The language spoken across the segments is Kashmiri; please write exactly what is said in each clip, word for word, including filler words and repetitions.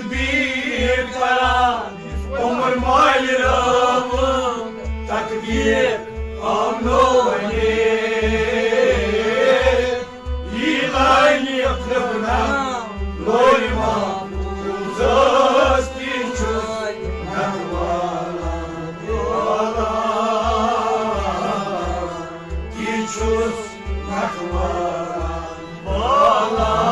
تکبیر کران عمر مالہِ رٲوٕ، تکبیر آمنو ونے۔ یی لانہِ اپنپنا لوری محفوظس تہِ چھُس نکھوالان والان، تہِ چھُس نکھوالان والان۔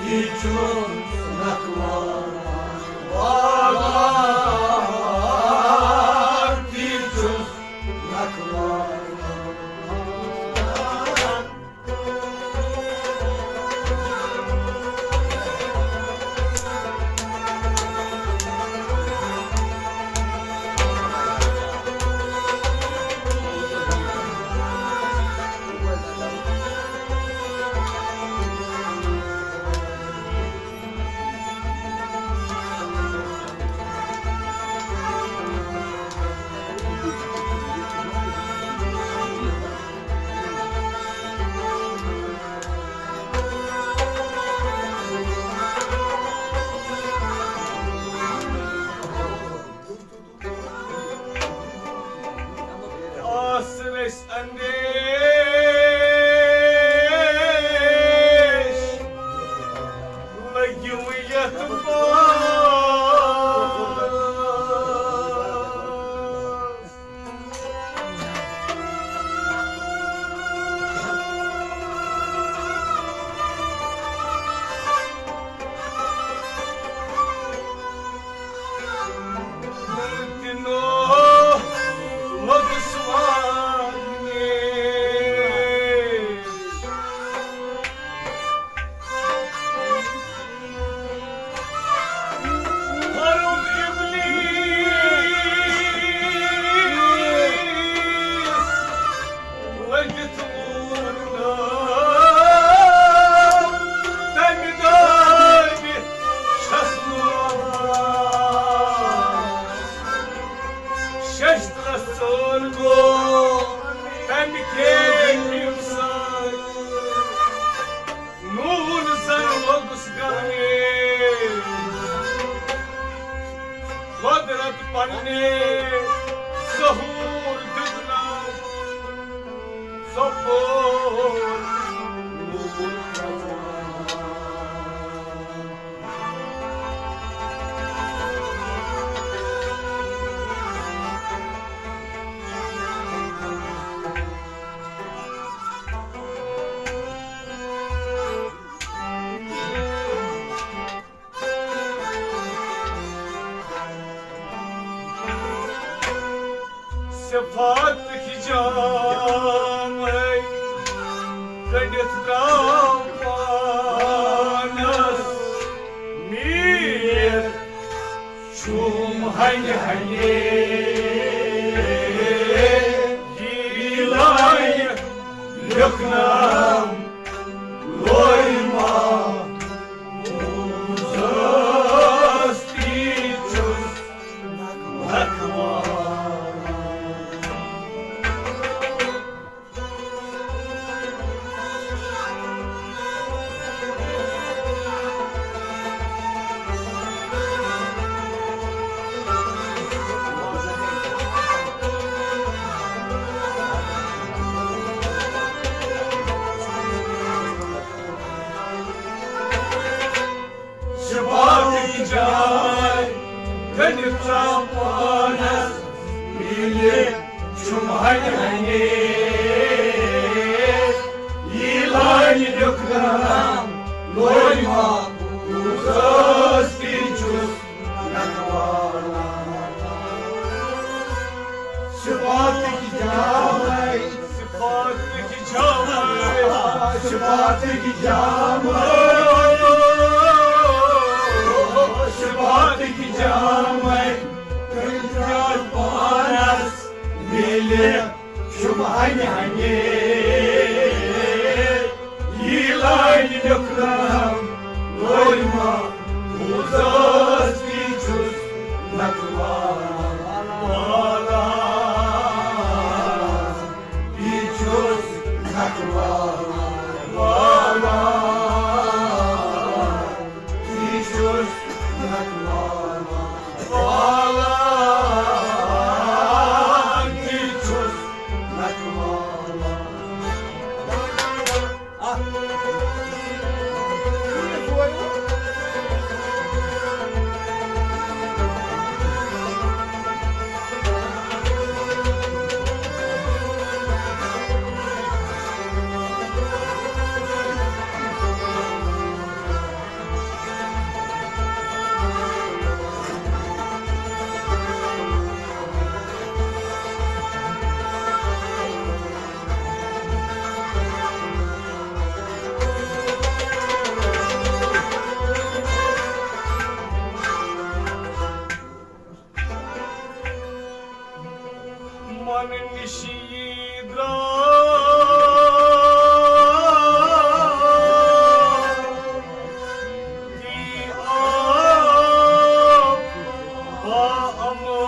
تہِ چھُس نکھوالان والان، تہِ چھُس نکھوالان۔ آسرس اندیش لگیو یتھ پاس۔ لٔگِتھ ووت ناو تَمہِ دادِ چھَس نہٕ روزان۔ ششترس ژور گوٚو تَمہِ کیمہِ سۭتۍ۔ نوٗر زَن لوٚگُس گرمے، قۄدرت پننہِ ظہوٗر دیُتنم۔ سۄ پوٚر نوٗر۔ صفاتٕکۍ جامے کٔڑِتھ درٛاو پانس میٖر۔ چھُم ہنہِ ہنہِ یی لایق لیکھنم لویما۔ شفاعتٕکۍ جاے کٔرِتھ ژاو پانس میٖلِتھ چھُم ہنہِ ہنہِ یی لانہِ لیوٚکھنم لویما۔ بوٗزس تہِ چھُس نکھوالان۔ شفاعتٕکۍ جاے، شفاعتٕکۍ جاے، شفاعتٕکۍ جاے، شفاعتٕکۍ جاے، کٔرۍ درٛاے پانس میٖلِتھ چھُم ہنہِ ہنہِ یی لانہِ لیوٚکھنم لویما۔ بوٗزس تہِ چھُس نکھوالان، یہِ چھُس نکھوالان۔ نِشی درٛاو، دی آب با امان۔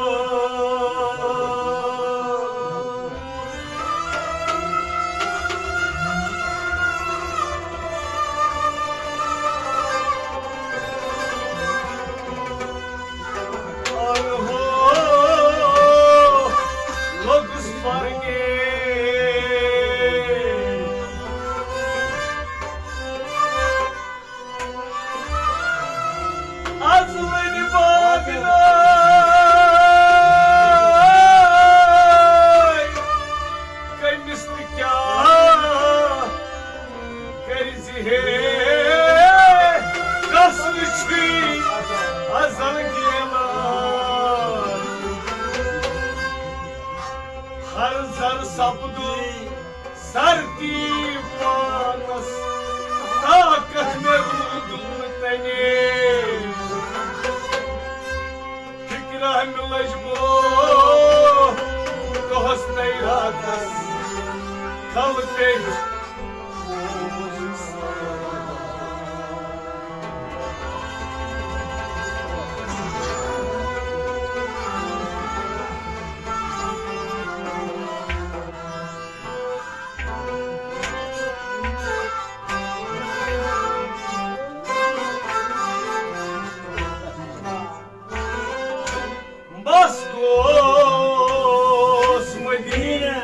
آن ہو لوٚگُس پرگے۔ از لٔنۍ باغہٕ نٲے، کٔمِس تہٕ کیٛاہ کٔرۍ زِ ہے، کس وٕچھُے ازل گیلان۔ ہر زر سپدُے سردی پانس، طاقت مےٚ روٗدُم تنے۔ فکرہ مےٚ لٔج بو دۄہس تہٕ راتس، کل پیٚٹھۍ۔ بس گوس مدینہ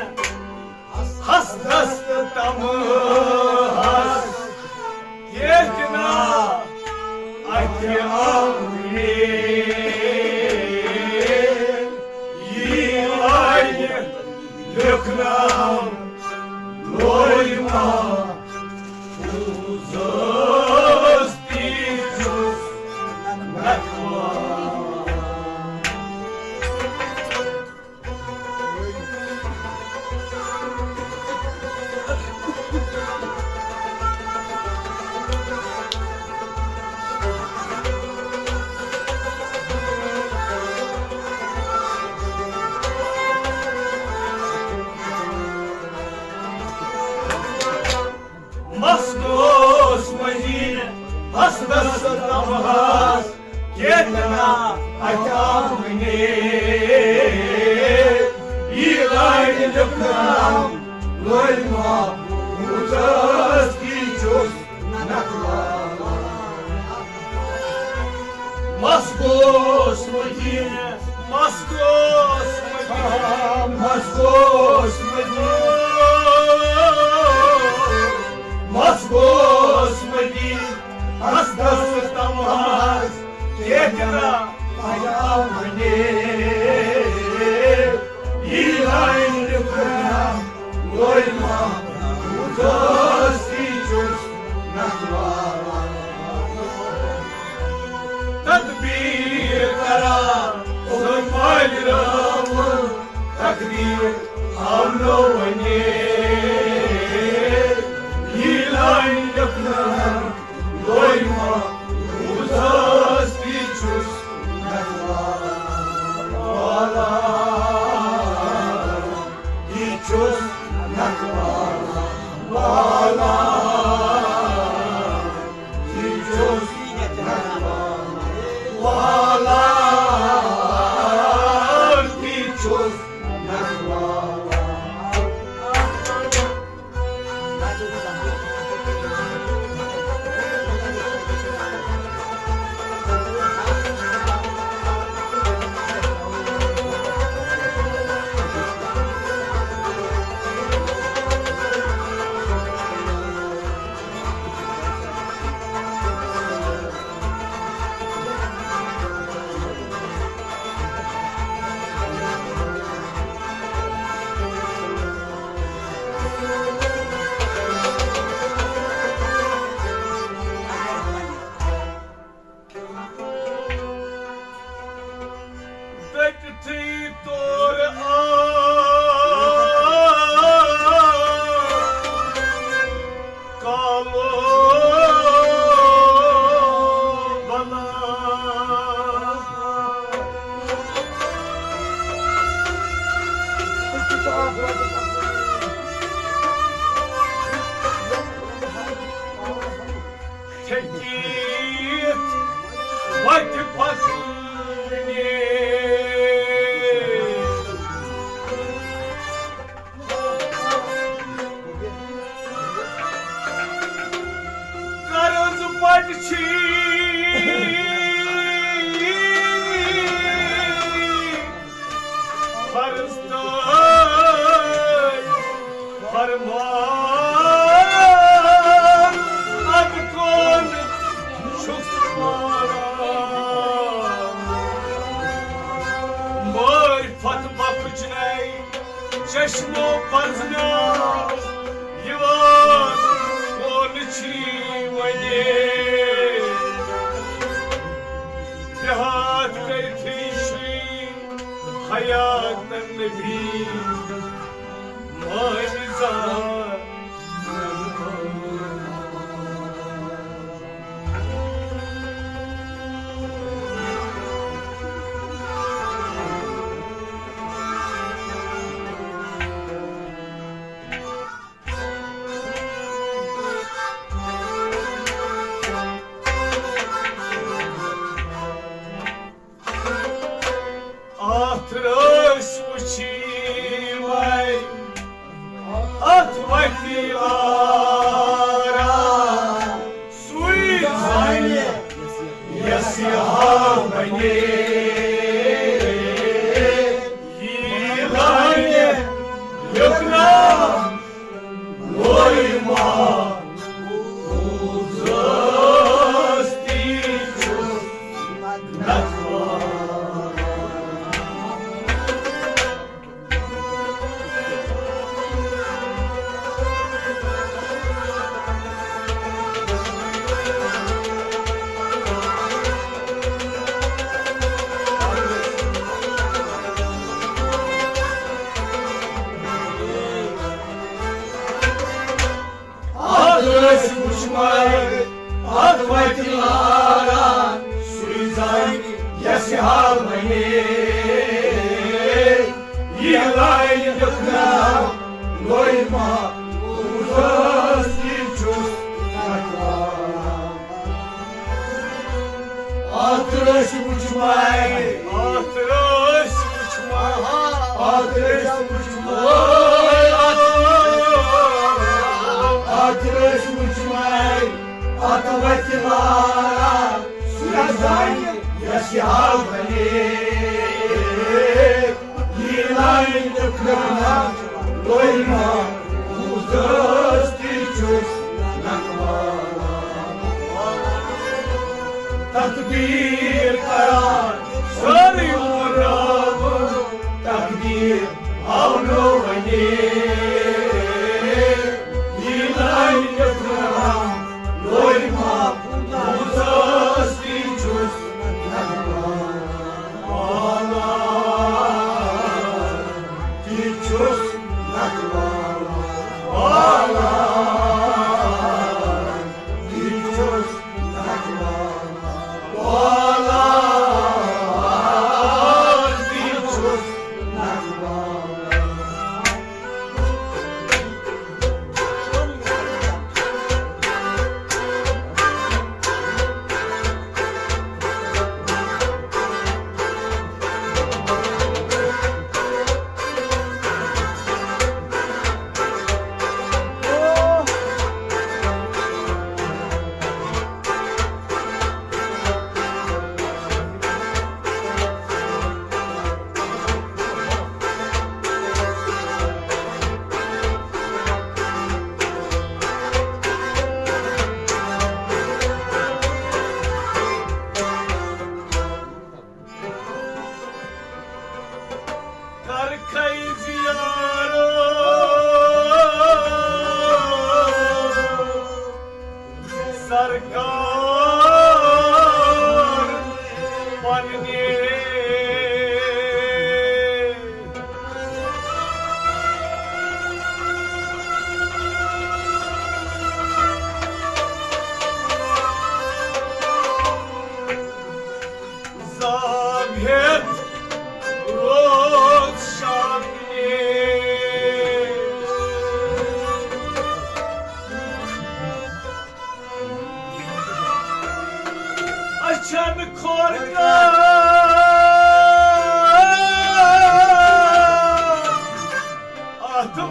ہستس تہٕ تمہس، کیتنا اتھِ آمنے۔ یی آیہِ لیکھنام لویما، پوٚز تی چھُس نکھوان۔ مست اوس مدینہ ہستس تمہس، کیتنا اتھِ آمنے۔ یی لانہِ لیکھنام لویما، پوٚز تی چھُس نکھوان۔ مس گوس مدینہ، مس گوس مدینہ، مس گوس مدینہ، مس گوس مدینہ، ہستس تمہس، کیتنا پیام نے۔ یی لانہِ لیکھنام لویما، پوٚز تی چھُس نکھوان۔ تدبیر کران سُہ مالہِ رٲوُن، تقدیر آو نوٚو ونے۔ یی لانہِ لیکھنام لویما، پوٚز تی چھُس نکھوان۔ تی چھُس نکھوان۔ تی چھُس نکھوان۔ تی چھُس نکھوان۔ تھٔکِتھ وَتہِ پَکنہِ۔ قرض پٹہِ چھی فرض تہٕ فرمان، اَدٕ کون چھُکھ ژٕ مانان؟ مٲرۍ فتح بخش نے چشمو پزناو یِوان کون چھی ونے۔ دیہات کٔرتھٕے چھُے حیات نبی مٲلۍ زان۔ اَتھ رٲسۍ وٕچھی وَے، اَتھ وَتہِ آرام۔ سُے زانہِ یَس یہِ حال وَنے۔ یہِ لانہِ لیوٚکھناو لوے ما دوستی چھُ نخوان۔ اَتھ ٲسۍ وٕچھمٕتۍ، اَتھ وَتہِ لاران، سُے زانہِ یَس یہِ حال وَنے۔ یہِ لانہِ لیوٚکھناو لوے ما دوستی چھُس نخوان۔ اَتھ رٲسۍ وٕچھمٕتۍ۔ اَتھ رٲسۍ وٕچھمٕتۍ۔ اَتھ رٲسۍ وٕچھمٕتۍ۔ اَتھ رٲسۍ وٕچھمٕتۍ۔ اَتھ وَتہِ لاران سُہ زانہِ یَس یہِ حال وَنے۔ یہِ لانہِ لیوٚکھناو لوے ما دوستی چھُس نخوان۔ تقدیر کران سٲرٕے وُنراوُن، تقدیر آو نہٕ وَنے۔ یہِ لانہِ لیوٚکھناو لوے ما دوستی چھُس نخوان۔ پالان تہِ چھُس نخوان، پالان تہِ چھُس نخوان، پالان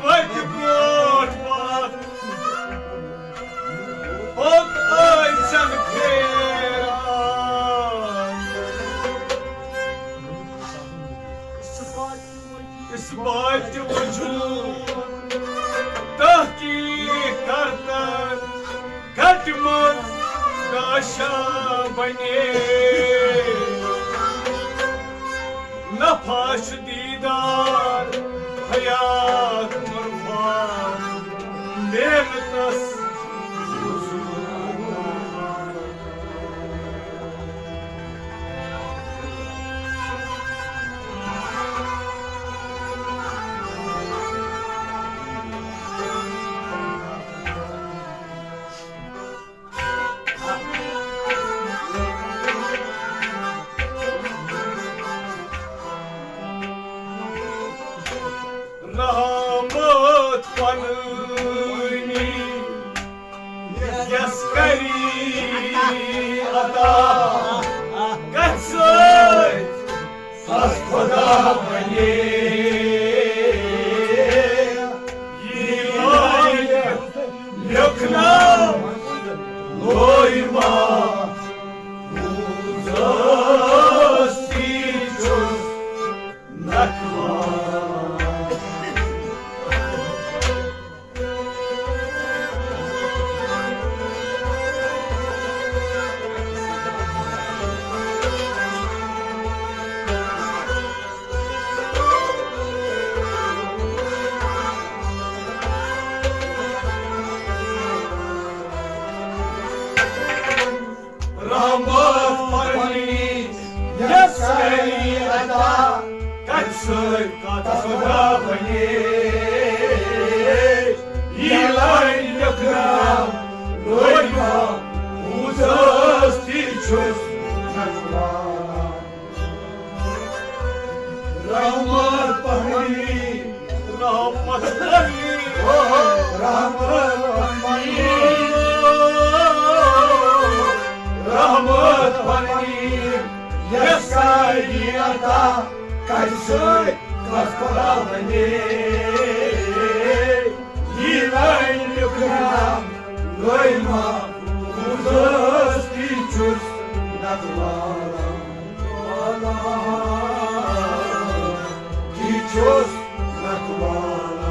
وتہِ برونٛٹھ پتھ، پوٚک ٲسۍ زن پھیران۔ اثبات وجود تحقیق کرتن گٹہِ منٛز گاشا بنے۔ نفع چھُ دیدار حیات مرفع محنتس۔ رحمت پننی یس کری عطا، کتھ سۭتۍ سس خدا بنے۔ یہ لٲگۍ لیکھناو لوے ما، بوزس تی چھُس نکھوان۔ رحمت پننی یس کری عطا، کتھ سۭتۍ کتھ خدا بنے۔ یہ لٲگۍ لیکھناو لوے ما، بوزس تی چھُس نکھوان۔ رحمت پننی، رحمت پننی، رحمت پننی، رحمت پننی، یس کری عطا، کتھ سۭتۍ کتھ خدا بنے۔ یہ لٲگۍ لیکھناو لوے ما، بوزس تی چھُس نکھوان۔ تی چھُس نکھوان،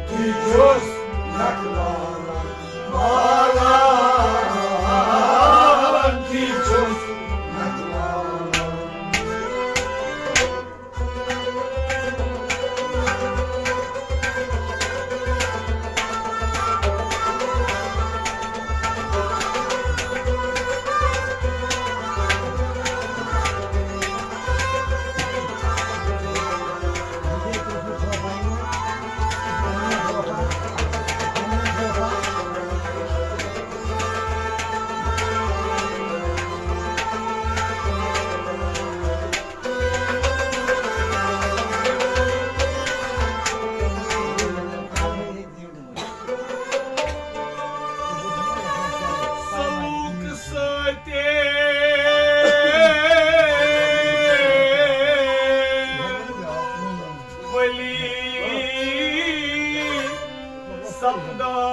تی چھُس نکھوان، تی چھُس نکھوان۔ سلوک سۭتۍ ولی سپدان۔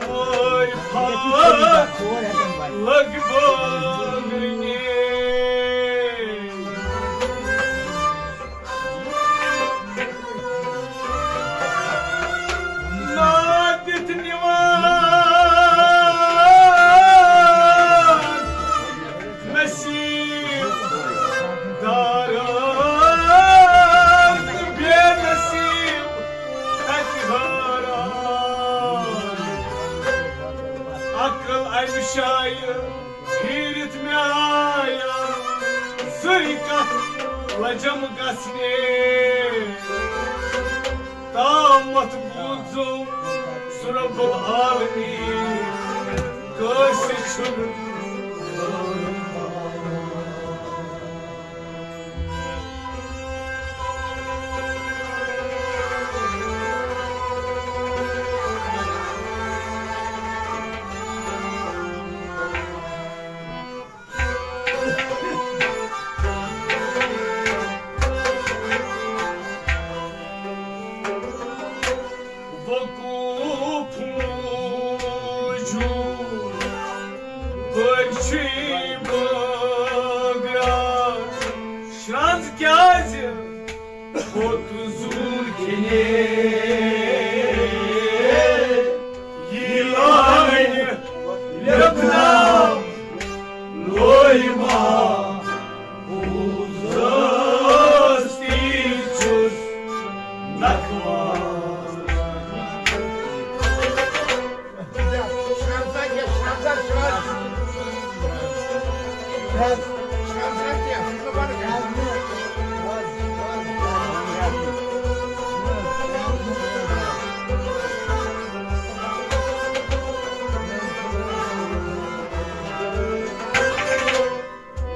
مٲلۍ پھاٹھ لگ بٲگرنہِ۔ نادِتھ نِوان نصیب دارن تہٕ بے نصیب تتہِ حٲران۔ عقل امہِ جایہِ پھیٖرِتھ مےٚ آیہِ زٕے کتھ لجم گژھنہِ۔ تامتھ بوٗزُم سُہ رب العالمین کٲنٛسہِ چھُنہٕ۔ وقوف موجود، پٲرۍ چھُے بٲگراو۔ شرٛنٛز کیٛازِ؟ کھوٚت زوٗن کِنے یہِ لٲنۍ لیٚکھناو لوے ما بوزس تی چھُس نکھوان۔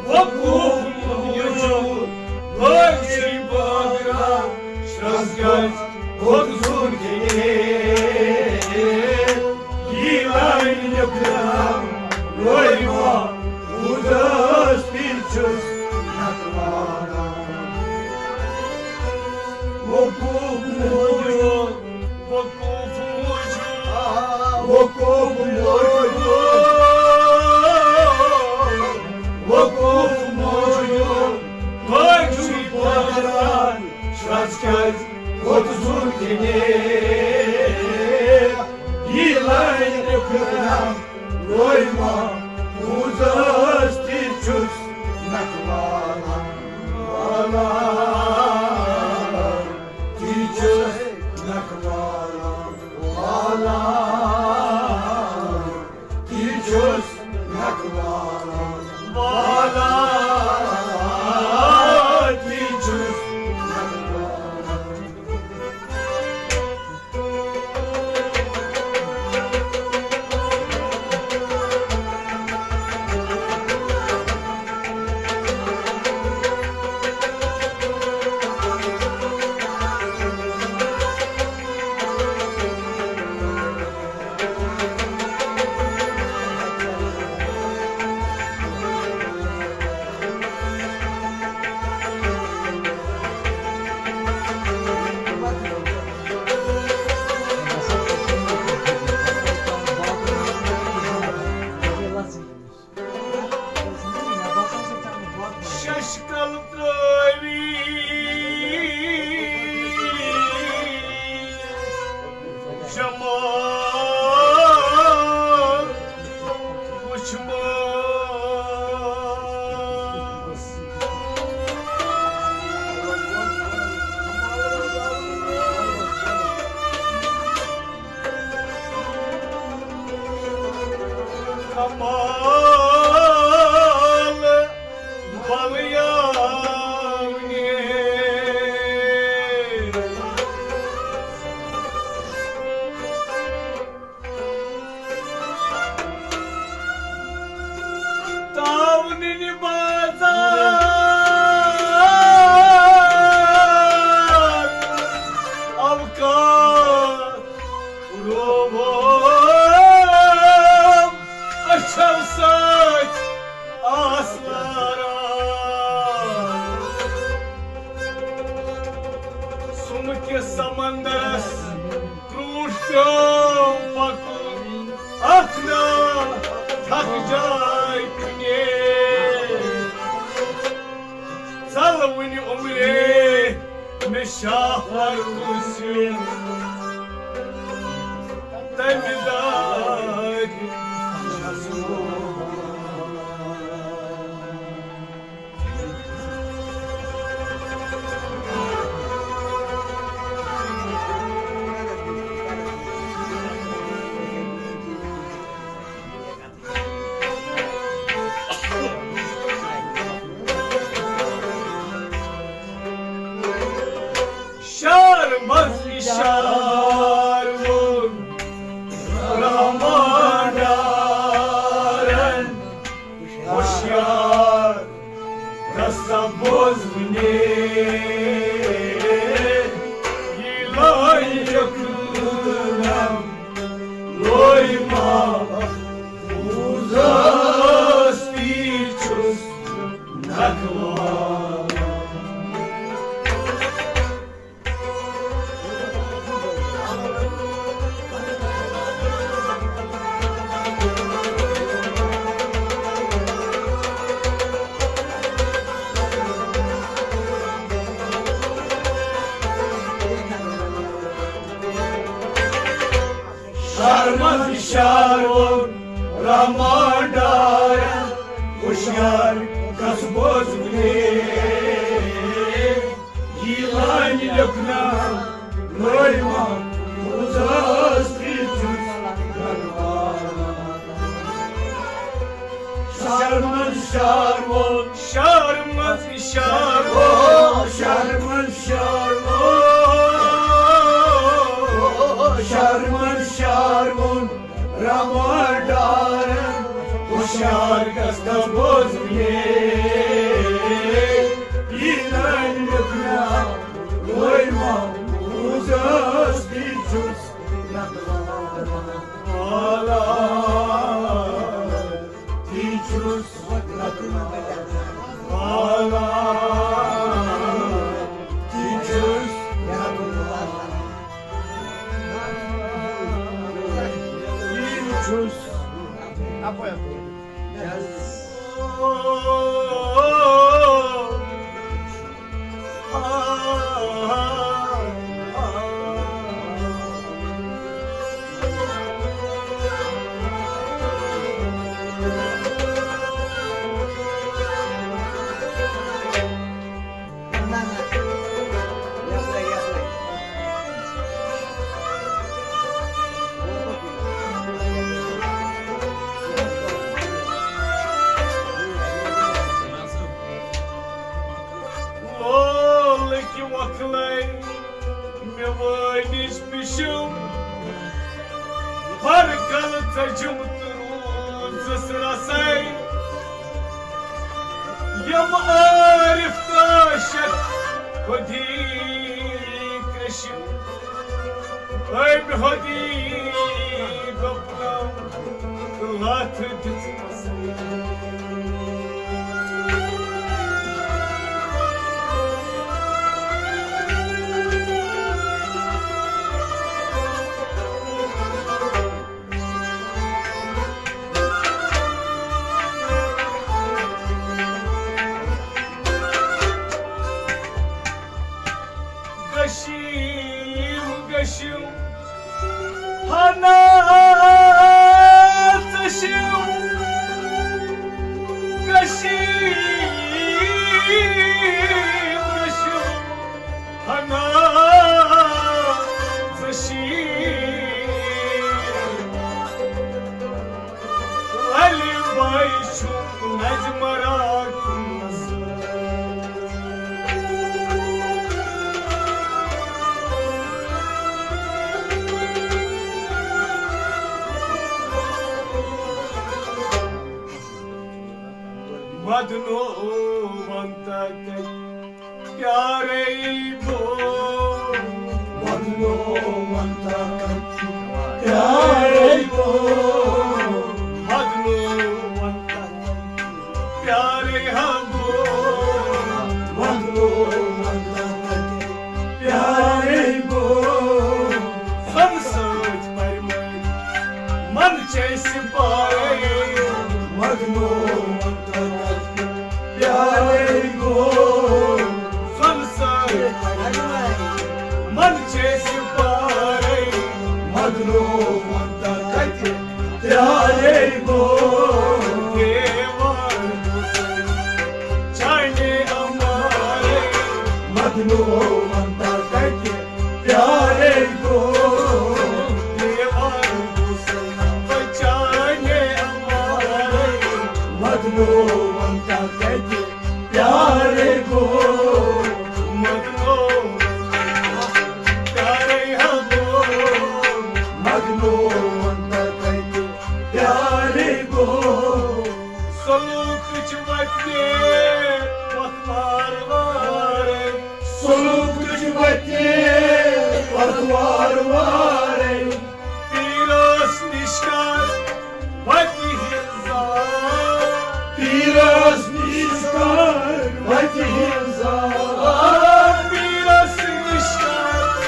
وقوف موجود، بٲگۍ چھِ بٲگراو، شرٛنٛز کیٛازِ کھوٚت زوٗن کِنے یہِ لٲنۍ لیٚکھناو لوے ما بوزس تی چھُس نکھوان۔ وقوف موجود، وقوف موجود، وقوف موجود، وقوف موجود، بٲگۍ چھِ بٲگراو، شرٛنٛز کیٛازِ کھوٚت زوٗن کِنے یہِ لٲنۍ لیٚکھناو لوے ما بوزس تی چھُس نکھوان۔ والا تی چھُس نکھوان۔ والا تی چھُس نکھوان۔ والا تی چھُس نکھوان۔ ششکل ترٲوی جمال وُچھمس۔ کمال بلیاونی۔ تاونی بازار اوقات روو أچھو سۭتۍ آس لاران۔ سُمہٕ کِس سمندرس کرٛوٗٹھ پیوٚو پکُن، اکھ نا تھکھ جاے کُنے۔ ژل وُنہِ عمرے مےٚ شاہ پر کُس یُن، تمہِ دارِ چھس بہٕ۔ شار منٛز اِشارٕ۔ شرمن شارون رحمان ڈارن، ہوشیار گژھ بوزوٕنی۔ یہِ لانہِ لیکھنا لٲیما روزاس تہِ چھُس گنوارا۔ Sharman Sharon, Sharman Sharon, Sharman Sharon, Sharman Sharon. رمادارن ہوشیار گژھ بوزوٕنی۔ یہِ لانہِ لیکھنا لٲیما روزاس تہِ چھُس گنوارا۔ تہِ چھُس گنوارا۔ تہِ چھُس گنوارا۔ تہِ چھُس۔ لولٕکۍ وۄکھلَے مےٚ وٲنِج پِشِو، ہر کل ژٔجِم تہٕ روٗزٕس رسَے۔ یِم عٲرِف تہٕ عٲشِق خۄدی کٔشِو، أمۍ خۄدی دوٚپ لَتھ دِژمَس۔ گشیم گشیم ہنا ژشیم، گشیم گشیم ہنا ژشیم۔ علی بھائی چھُ نجمہ راکُن۔ مدنو ونتا کئی پیارے بو۔ مدنو ونتا کئی پیارے بو۔ مدنو ونتا کئی پیارے ہاں بو۔ مدنو ونتا کئی پیارے بو۔ سن سۭتۍ پرمٲے من چھِ أسۍ پارے۔ مدنو ونتا کئی پیارے گو۔ سۄنہٕ سۭتۍ من چھِ أسۍ پارے۔ مدنو ونتا کتہِ پیارے گو۔ دیوار گوٚژھ چانہِ امارے۔ مدنو ونتا کتہِ پیارے گو۔ دیوار گوٚژھ چانہِ امارے۔ مدنو ونتا کتہِ پیارے گو۔ مدنو پیارے ہا گو۔ مدنو ونتا کتہِ پیارے گو۔ سلوکٕچ وتہِ وتھ وار وارے۔ سلوکٕچ وتہِ وتھ وار وارے۔ پیٖرس نِش کر وتہِ ہِنٛز زار۔ پیٖرس نِش کر وتہِ ہِنٛز زار۔ پیٖرس نِش کر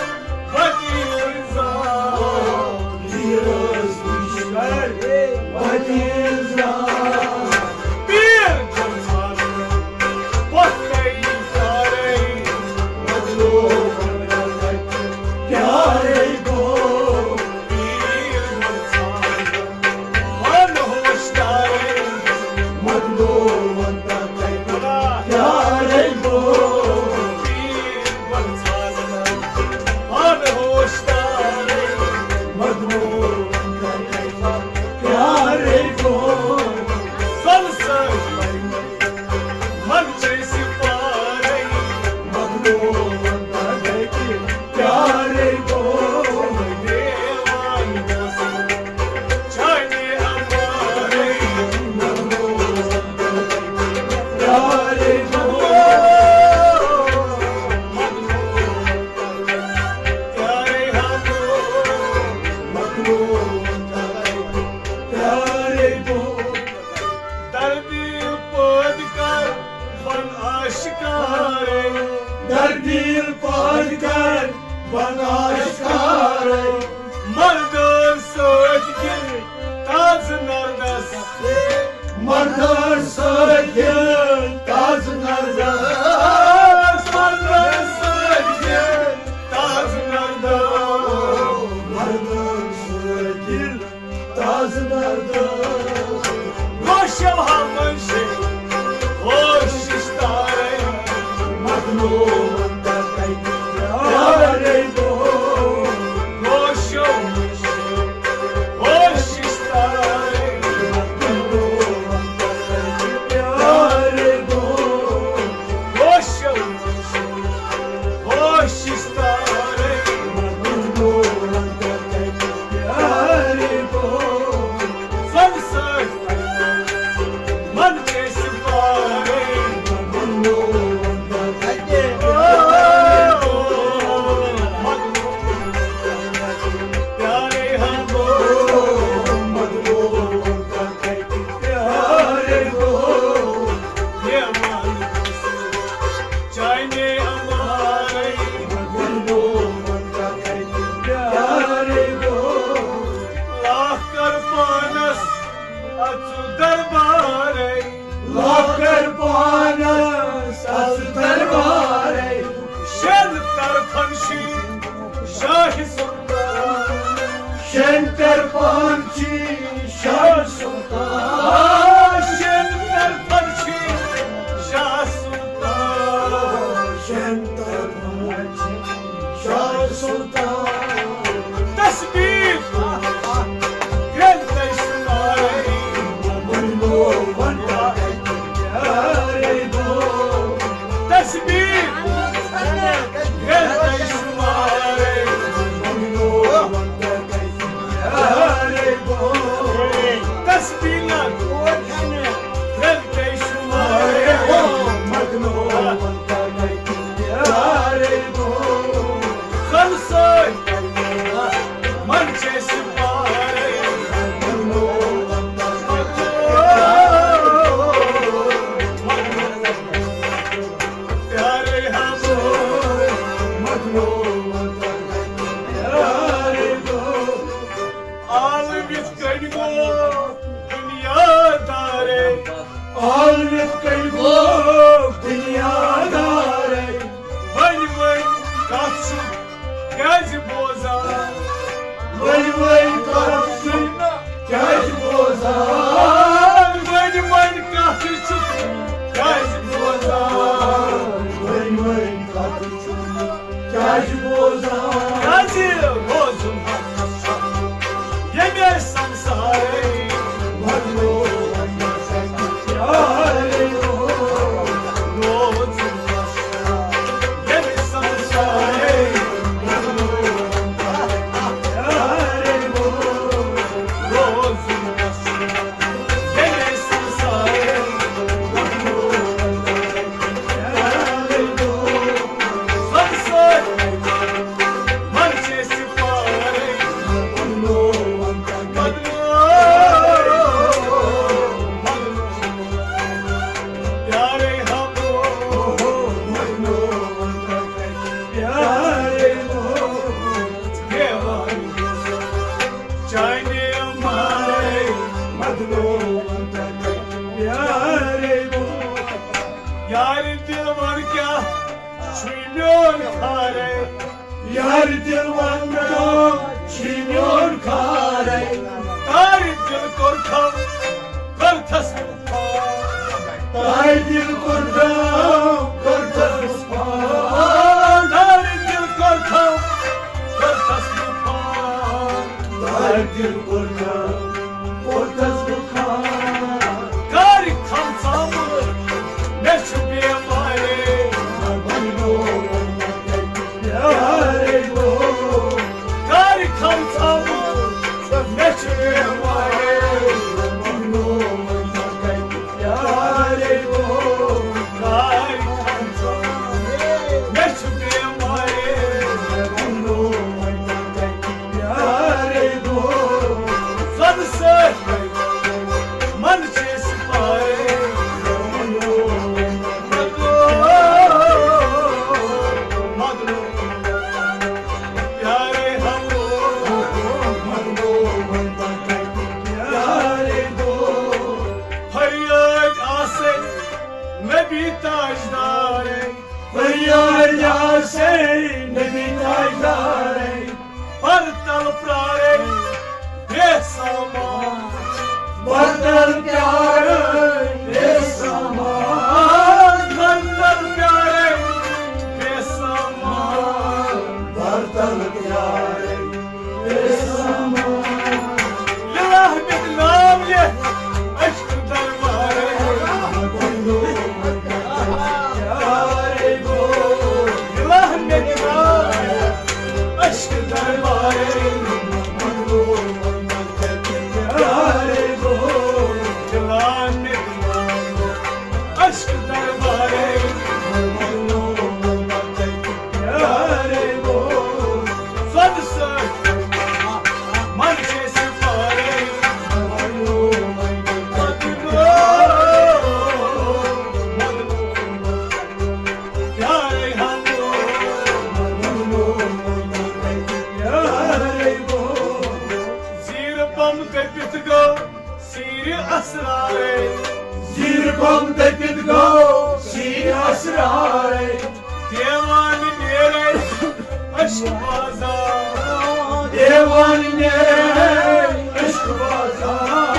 وتہِ ہِنٛز زار۔ پیٖرس نِش کر وتہِ ہِنٛز زار۔ پیٖر جمال پۄختَے پیارَے۔ مظلوم پیارَے گوٚو۔ پیارے ہمو، مظلوم کا کتھ پیارے گو، یہ ون چانے امارے، مظلوم کا کتھ پیارے گو، لاکھ کر پانس اژ دربارے۔ لاکھ کر پانس اژ دربارے۔ شین طرفن چھی شاہ سلطان۔ شین طرفن چھی شاہ سلطان۔ شین طرفن چھی شاہ سلطان۔ شین طرفن چھی شاہ سلطان۔ تسبیح گرٛنٛدے شمارے، مُنو ونڈا پیارے دو۔ تسبیح گرٛنٛدے شمارے، مُنو ونڈا پیارے دو۔ تسبیح نہ گرٛنٛدے شمارے، مُنو ونڈا پیارے دو۔ خلصے من چھ سپارے۔ پیارے ہمو، پیارے دو۔ عالم یِتھ کٔنۍ گوٚو دُنیا دارے۔ عالم یِتھ کٔنۍ گوٚو دُنیا دارے۔ وۄنۍ وۄنۍ کتھ چھُ کیازِ بوزان؟ وۄنۍ وۄنۍ کتھ چھُ کیازِ بوزان؟ وۄنۍ وۄنۍ کتھ چھُ کیازِ بوزان؟ وۄنۍ وۄنۍ کتھ چھُ کیازِ بوزان؟ کیازِ روزُن حقس چھُ ییٚمے سمسارے؟ وۄنۍ روزُن حقس چھُ یارے روزُن۔ پیارے ہمو، پیارے ہمو، دیوان چانے مارے، مدنو پیارے ہمو۔ یار دل ور کیا چھُے میون خارے۔ یار دل ون چھُے میون خارے۔ تارِ دل کوٚر تھم، کوٚر تھس تارِ دل کوٚر تھم، کوٚر تھس تارِ دل کوٚر تھم، کوٚر تھس تارِ دل کوٚر تھم، کوٚر تھس کارِ کھم ژامُت، مےٚ چھُ بیمارے۔ یارے گو، کارِ کھم ژامُت، مےٚ چھُ بیمارے۔ یارے گو، کارِ کھم ژامُت، مےٚ چھُ بیمارے۔ یارے گو، زن سۭتۍ من چھ سپارے۔ مگلو، مگلو، پیارے ہمو، تٔپِتھ گوٚو سیٖرِ اسرارے۔ زیٖرِ کۄم تٔپِتھ گوٚو سیٖرِ اسرارے۔ دیوان نیرے عشق بازار۔ دیوان نیرے عشق بازار۔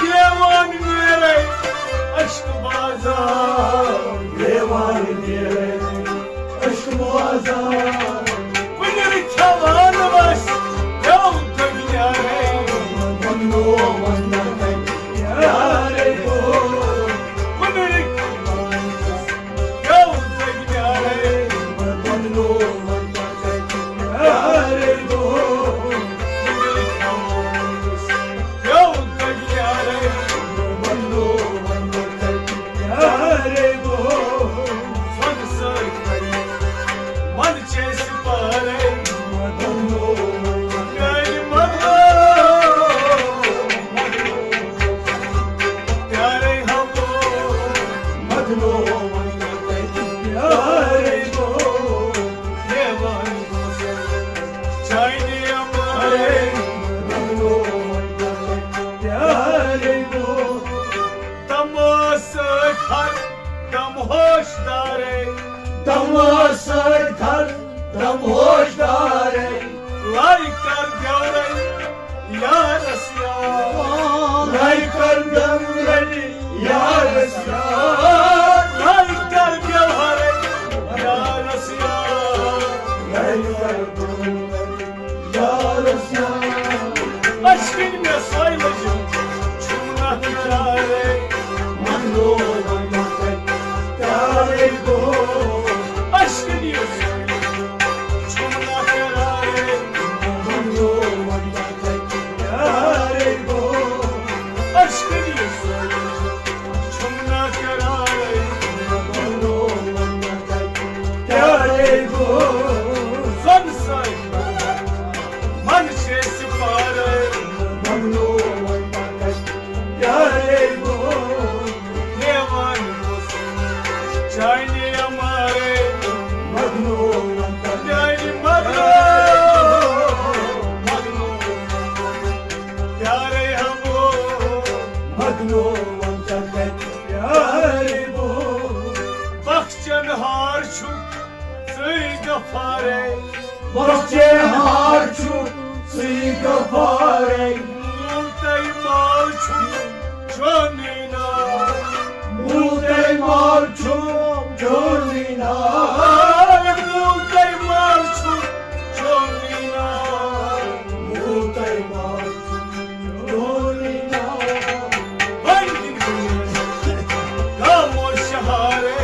دیوان نیرے عشق بازار۔ دیوان نیرے عشق بازار۔ کُنہِ کھٮ۪وان وس، پٮ۪و دُنیاہے۔ بنو وطن یارے گو۔ کُنہِ کھٮ۪وان وس، پٮ۪و دُنیاہے۔ بنو وطن یارے گو۔ کُنہِ کھٮ۪وان وس، پٮ۪و دُنیاہے۔ بنو وطن یارے گو۔ سۄنہٕ سۭتۍ بَنہِ من چھِ أسۍ پارے۔ میانہِ مدو، پیارے ہمو، مدنو، پیارے گو، دیوان گو، چاینی امارے، مدنو، پیارے گو۔ تماس سۭتۍ ہر دم ہوش دارے۔ تماس سۭتۍ ہر دم ہوش دارے۔ لای کر دیورے یارس یار۔ لای کر دیورے یارس یار۔ لای کر دیورے یارس یار۔ لای کر دیورے یارس یار۔ اشکن مےٚ سۄے لٔجِم چھُم نہ قرارے۔ مۄکلو وۄنۍ مۄکل پیارے گوٚو۔ اشکن یُس چھُم نہ قرارے۔ مۄکلو وۄنۍ مۄکل پیارے گوٚو۔ اشکن یُس چھُم نہ قرارے۔ مۄکلو وۄنۍ مۄکل پیارے گوٚو۔ زن سۭتۍ من چھِ سپارے۔ مۄکلو وۄنۍ مۄکل پیارے گوٚو۔ دیوان اوس چانہِ امارے۔ مۄکلو وۄنۍ مۄکل میانہِ مدنو۔ مۄکلو پیارے ہمو۔ مۄکلو وۄنۍ مۄکل پیارے گوٚو۔ بخشن ہار چھُ ژٕے غفارے۔ بخشن ہار چھُ ژٕے غفارے۔ مول تہٕ مال چھُ چونُے ناو۔ مول تہٕ مال چھُ چونُے ناو۔ مول تہٕ مال چھُ چونُے ناو۔ مول تہٕ مال چھُ چونُے ناو۔ وۄنۍ گِنٛدِو گامو شہارے۔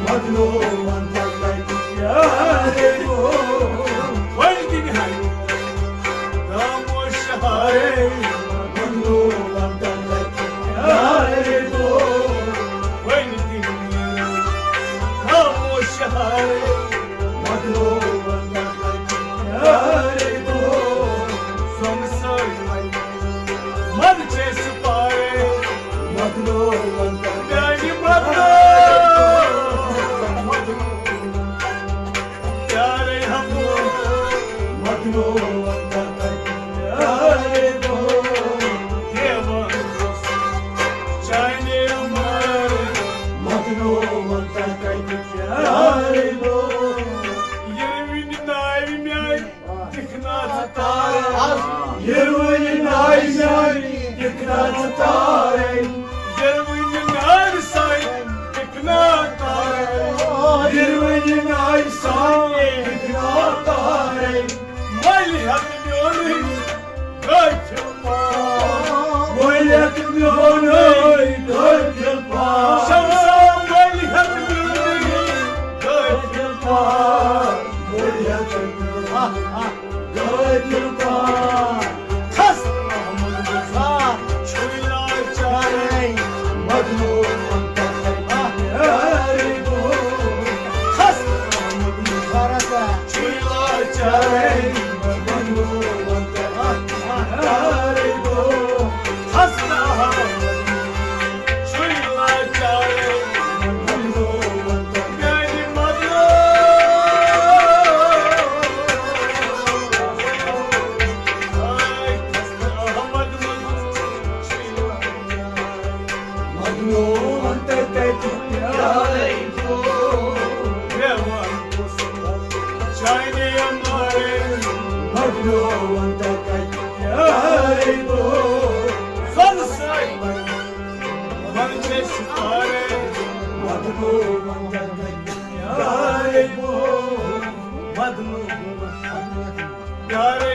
مدنو وَن تَتہِ یارے گوٚو۔ وۄنۍ گِنٛدِ ہاے گامو شہارے۔ مدنو وَن تَتہِ یارے گوٚو۔ وۄنۍ گِنٛدِ گامو شہارے۔ مدنو وَن تَتہِ یارے گوٚو۔ سۄنہٕ سۭتۍ من چھِ سپارے۔ مدنو وَن تَتہِ میانہِ مدنو۔ مدنو پیارے ہمو۔ مدنو وَن تَتہِ پیارے گوٚو۔ دیوان اوس چانہِ امارے۔ مدنو وَن تَتہِ پیارے گوٚو۔ یِروٕنۍ ناوِ میانہِ دِکھ نا ژٕ تارے۔ یِروٕنۍ ناوِ سانہِ دِکھ نا ژٕ تارے۔ یِروٕنۍ ناوِ سانہِ دِکھ نا تارے۔ یِروٕنۍ ناوِ سانہِ دِکھ نا تارے۔ مٔلۍ ہٮ۪تھ میونُے غٲفِل پان۔ مٔلۍ ہٮ۪تھ میونُے غٲفِل پان۔ شمسا مٔلۍ ہٮ۪تھ میونُے غٲفِل پان۔ مٔلۍ ہٮ۪تھ میونُے غٲفِل پان۔ خستہٕ آمُت گُزار چھُے لاچارے۔ مدنو وَن تَتہِ یارے گوٚو۔ خستہٕ آمُت گُزار چھُے لاچارے۔ مدنو وَن تَتہِ یارے گوٚو۔ خستہٕ آمُت چھُے لاچارے۔ چانہِ مارے بدلو وندہ کتہِ یارے بو۔ زن سٲے ونچے ستارے بدلو وندہ کتہِ یارے بو۔ بدلو یارے